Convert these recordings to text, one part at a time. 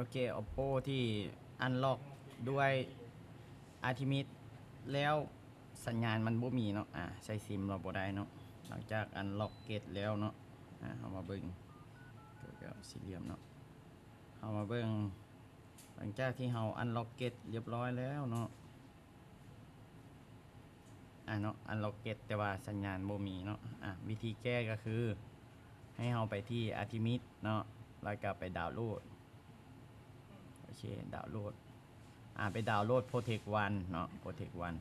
ໂອເຄ ໂອໂປທີ່ອັນລັອກດ້ວຍອາທິມິດແລ້ວ ສັນຍານມັນບໍ່ມີເນາະ ອາ ໃຊ້ຊິມເຮົາບໍ່ໄດ້ເນາະ. ຫຼັງຈາກອັນລັອກເກັດແລ້ວເນາະ ອາ ເຮົາມາເບິ່ງ ເກີດກັບສີ່ຫຼ່ຽມເນາະ ເຮົາມາເບິ່ງ ຫຼັງຈາກທີ່ເຮົາອັນລັອກເກັດລຽບຮ້ອຍແລ້ວເນາະ ອາເນາະ ອັນລັອກເກັດ ແຕ່ວ່າສັນຍານບໍ່ມີເນາະ. ອາ ວິທີແກ້ກໍຄື ໃຫ້ເຮົາໄປທີ່ອາທິມິດເນາະ ແລ້ວກໍໄປດາວໂຫຼດ ໂອເຄ ດາວໂຫຼດ ອາ ໄປດາວໂຫຼດໂປຣເທັກວັນເນາະ ໂປຣເທັກວັນ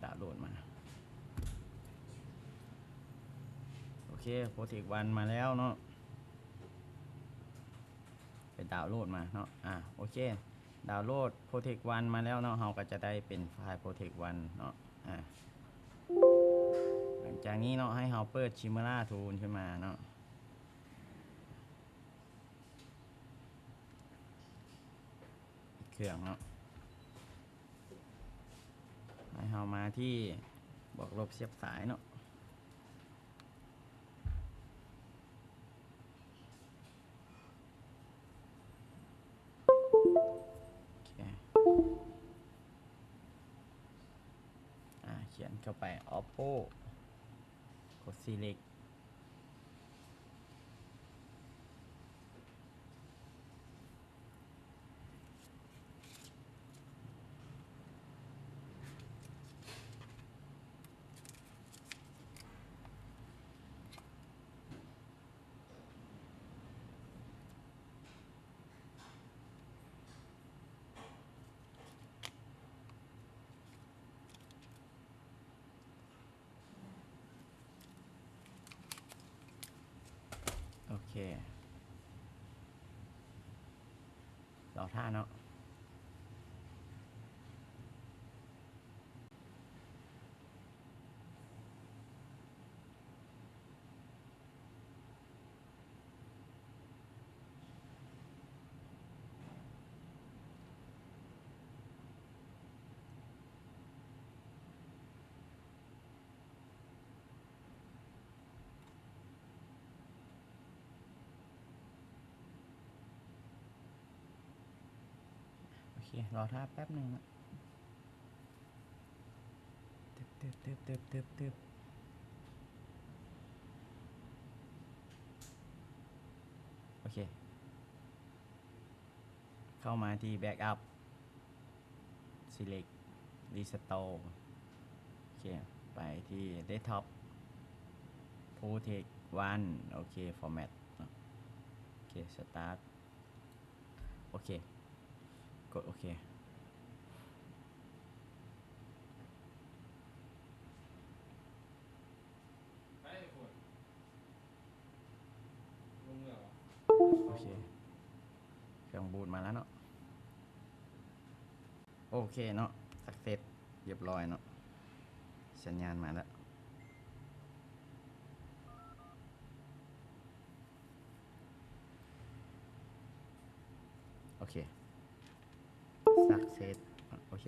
ດາວໂຫຼດມາ ໂອເຄ ໂປຣເທັກວັນມາແລ້ວເນາະ ໄປດາວໂຫຼດມາເນາະ. ອາ ໂອເຄ ດາວໂຫຼດໂປຣເທັກວັນມາແລ້ວເນາະ ເຮົາກໍຈະໄດ້ເປັນໄຟລ໌ໂປຣເທັກວັນເນາະ. ອາ ຫຼັງຈາກນີ້ເນາະ ໃຫ້ເຮົາເປີດຊິມູລາທູນຂຶ້ນມາເນາະ ເຄື່ອງເນາະ ໃຫ້ເຮົາມາທີ່ບວກລົບສຽບສາຍເນາະ. ໂອເຄ ອາ ຂຽນເຂົ້າໄປ ໂອໂປ ກົດຊີເລັກ ໂອເຄ ລໍຖ້າເນາະ. ໂອເຄ ລໍຖ້າແປັບໜຶ່ງເນາະ. ຕຶບ ຕຶບ ຕຶບ ຕຶບ ຕຶບ ຕຶບ ໂອເຄ ເຂົ້າມາທີ່ Backup Select Restore ໂອເຄ ໄປທີ່ Desktop Project One ໂອເຄ Format ເນາະ ໂອເຄ Start ໂອເຄ ກົດໂອເຄ ໂອເຄ ເຄື່ອງບູດມາແລ້ວເນາະ ໂອເຄເນາະ Success ຮຽບຮ້ອຍເນາະ ສັນຍານມາແລ້ວ ໂອເຄ Success ໂອເຄ